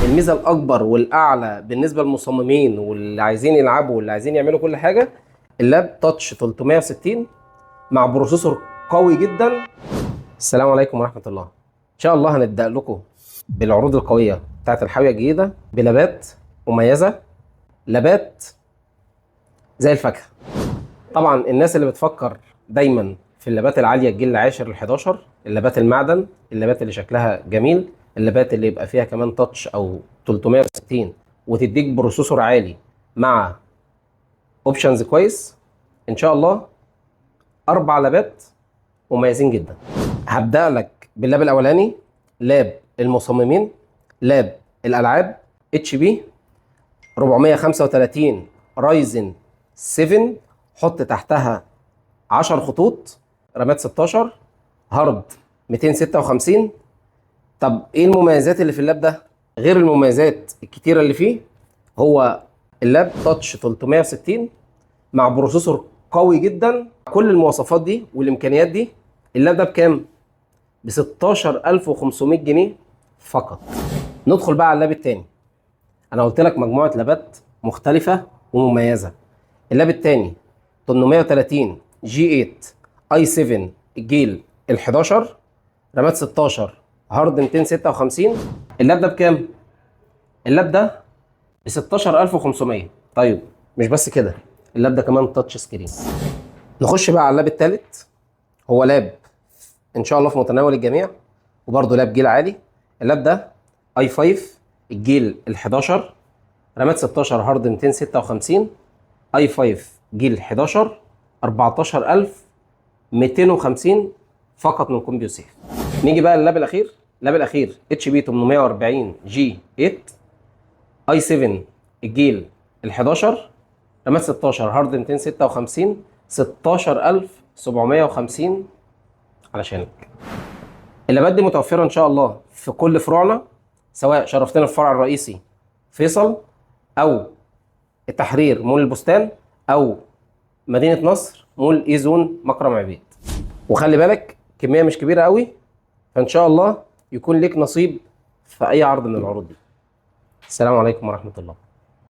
الميزة الاكبر والاعلى بالنسبة للمصممين واللي عايزين يلعبوا واللي عايزين يعملوا كل حاجه، اللاب touch 360 مع processor قوي جدا. السلام عليكم ورحمة الله. ان شاء الله هنبدا لكم بالعروض القوية بتاعت الحاويه الجديدة بلابات مميزه، لابات زي الفاكهه. طبعا الناس اللي بتفكر دايما في اللابات العالية الجيل العاشر ال11، اللابات المعدن، اللابات اللي شكلها جميل، اللابات اللي يبقى فيها كمان touch او 360 وتديك processor عالي مع options كويس، ان شاء الله اربع لابات مميزين جدا. هبدأ لك باللاب الاولاني، لاب المصممين، لاب الالعاب، HP 435 Ryzen 7، حط تحتها 10 خطوط، رامات 16، هارد 256. طب ايه المميزات اللي في اللاب ده غير المميزات الكتيرة اللي فيه؟ هو اللاب touch 360 مع processor قوي جدا. كل المواصفات دي والامكانيات دي، اللاب ده بكام؟ ب 16500 جنيه فقط. ندخل بقى على اللاب التاني. انا قلت لك مجموعة لابات مختلفة ومميزه. اللاب التاني 830 G 8 i 7 الجيل ال 11، رامات 16، هارد 256. اللاب ده بكام؟ اللاب ده ب 16500. طيب مش بس كده، اللاب ده كمان touch screen. نخش بقى على اللاب التالت، هو لاب ان شاء الله في متناول الجميع وبرضه لاب جيل عالي. اللاب ده i 5 الجيل ال 11، رامات 16، هارد 256، i 5 جيل 11، 14250 فقط من كومبيو سيف. نيجي بقى للاب الاخير. اللاب الاخير HP 840 G 8 i 7 الجيل ال 11، رامات 16، هارد 256، 16750 علشانك. اللابات دي متوفرة إن شاء الله في كل فروعنا، سواء شرفتنا في الفرع الرئيسي فيصل أو التحرير مول البستان أو مدينة نصر مول إيزون مكرم عبيد. وخلي بالك كمية مش كبيرة قوي، فإن شاء الله يكون لك نصيب في أي عرض من العروض دي. السلام عليكم ورحمة الله.